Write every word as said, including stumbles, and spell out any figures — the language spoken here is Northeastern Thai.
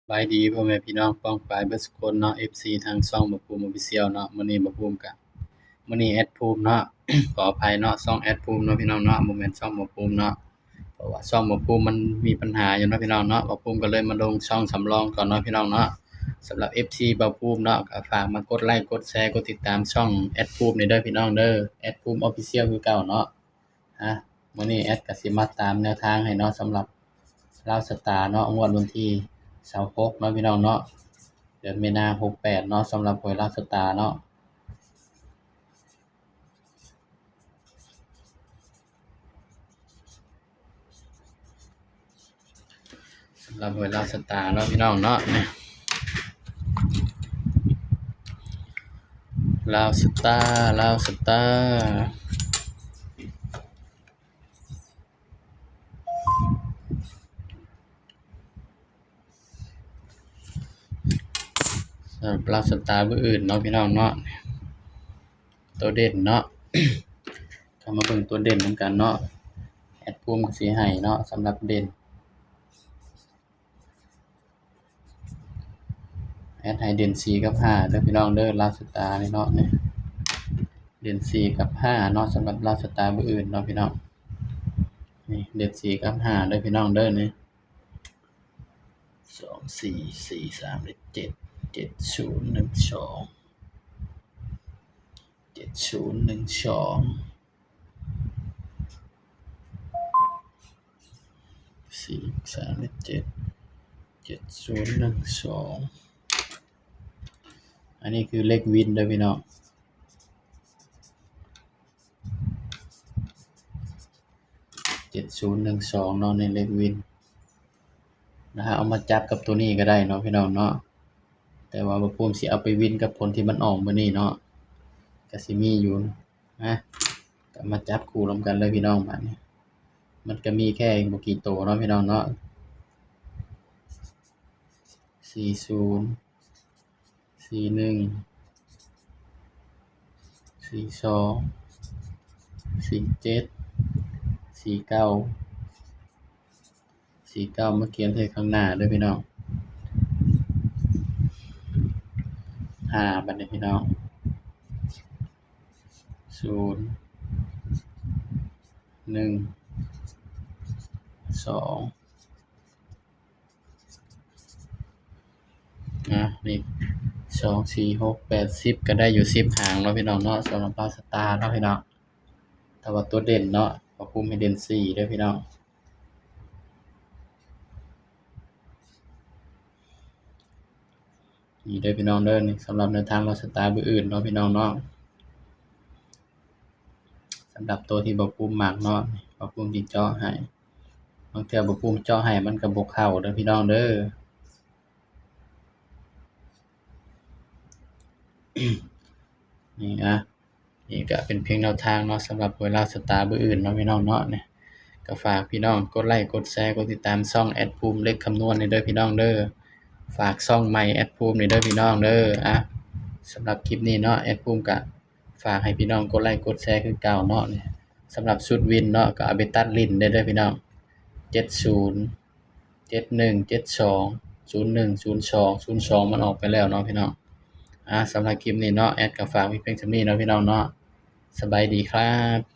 สบายดีพ่อแม่พี่น้องป้องปายเบิดสุคนเนาะ เอฟซี ทางช่องบ่าวภูมิ Official เนาะ มื้อนี้บ่าวภูมิกะ มื้อนี้แอดภูมิเนาะ ขออภัยเนาะ ช่องแอดภูมิเนาะพี่น้องเนาะ บ่แม่นช่องบ่าวภูมิเนาะ เพราะว่าช่องบ่าวภูมิมันมีปัญหาอยู่เนาะพี่น้องเนาะ บ่าวภูมิก็เลยมาลงช่องสำรองก่อนเนาะพี่น้องเนาะ สำหรับ เอฟซี บ่าวภูมิเนาะ ก็ฝากมากดไลก์ กดแชร์ กดติดตามช่องแอดภูมินี่เด้อพี่น้องเด้อ แอดภูมิ Official คือเก่าเนาะ อ่ะ มื้อนี้แอดก็สิมาตามแนวทางให้เนาะ สำหรับลาวสตาร์เนาะ งวดวันที่ยี่สิบหกเนาะพี่น้องเนาะ เดือนมีนาหกแปดเนาะ สำหรับหวยลาวสตาร์เนาะ สำหรับหวยลาวสตาร์เนาะพี่น้องเนาะ นี่ ลาวสตาร์ ลาวสตาร์ สำหรับลาวสตาร์มื้ออื่นเนาะพี่น้องเนาะ ตัวเด่นเนาะ ก็มาเบิ่งตัวเด่นนำกันเนาะ แอดภูมิก็สิให้เนาะ สำหรับเด่น แอดให้เด่นสี่กับห้าเด้อพี่น้องเด้อ ลาวสตาร์นี่เนาะ นี่ เด่นสี่กับห้าเนาะ สำหรับลาวสตาร์มื้ออื่นเนาะพี่น้อง นี่ เด่นสี่กับห้าเด้อพี่น้องเด้อ นี่ สอง สี่ สี่ สาม เจ็ด เจ็ด ศูนย์ หนึ่ง สอง เจ็ด ศูนย์ หนึ่ง สอง สี่ สาม เจ็ด เจ็ด ศูนย์ หนึ่ง สอง อันนี้คือเลขวินเด้อพี่น้อง เจ็ด ศูนย์ หนึ่ง สอง เนาะ ในเลขวิน นะฮะ เอามาจับกับตัวนี้ก็ได้เนาะพี่น้องเนาะ แต่ว่าบ่าวภูมิสิเอาไปวินกับผลที่มันออกมื้อนี้เนาะ ก็สิมีอยู่นะ ก็มาจับคู่รวมกันเลยพี่น้อง บาดนี้ มันก็มีแค่บ่กี่ตัวเนาะพี่น้องเนาะ สี่ ศูนย์ สี่ หนึ่ง สี่ สอง สี่ เจ็ด สี่ เก้า สี่ เก้า มาเขียนใส่ข้างหน้าเด้อพี่น้อง ห้า บาดนี้พี่น้อง ศูนย์ หนึ่ง สอง นะ นี่ สอง สี่ หก แปด สิบ ก็ได้อยู่สิบหางเนาะพี่น้องเนาะ สำหรับลาวสตาร์เนาะพี่น้อง แต่ว่าตัวเด่นเนาะ บ่าวภูมิให้เด่นสี่เด้อพี่น้อง นี่เด้อพี่น้องเด้อ นี่สำหรับแนวทางลาวสตาร์มื้ออื่นเนาะพี่น้องเนาะ สำหรับตัวที่บ่าวภูมิมักเนาะ บ่าวภูมิสิเจาะให้ บางเทื่อบ่าวภูมิเจาะให้มันก็บ่เข้าเด้อพี่น้องเด้อ นี่นะ นี่ก็เป็นเพียงแนวทางเนาะ สำหรับหวยลาวสตาร์มื้ออื่นเนาะพี่น้องเนาะ นี่ ก็ฝากพี่น้องกดไลก์ กดแชร์ กดติดตามช่องแอดภูมิเลขคำนวณนี่เด้อพี่น้องเด้อ ฝากช่องใหม่แอดภูมินี่เด้อพี่น้องเด้อ อ่ะ สำหรับคลิปนี้เนาะ แอดภูมิก็ฝากให้พี่น้องกดไลก์ กดแชร์คือเก่าเนาะ นี่ สำหรับชุดวินเนาะ ก็เอาไปตัดเล่นได้เด้อพี่น้อง เจ็ด ศูนย์ เจ็ด หนึ่ง เจ็ด สอง ศูนย์ หนึ่ง ศูนย์ สอง ศูนย์ สอง มันออกไปแล้วเนาะพี่น้อง อ่ะ สำหรับคลิปนี้เนาะ แอดก็ฝากไว้เพียงส่ำนี้เนาะพี่น้องเนาะ สบายดีครับ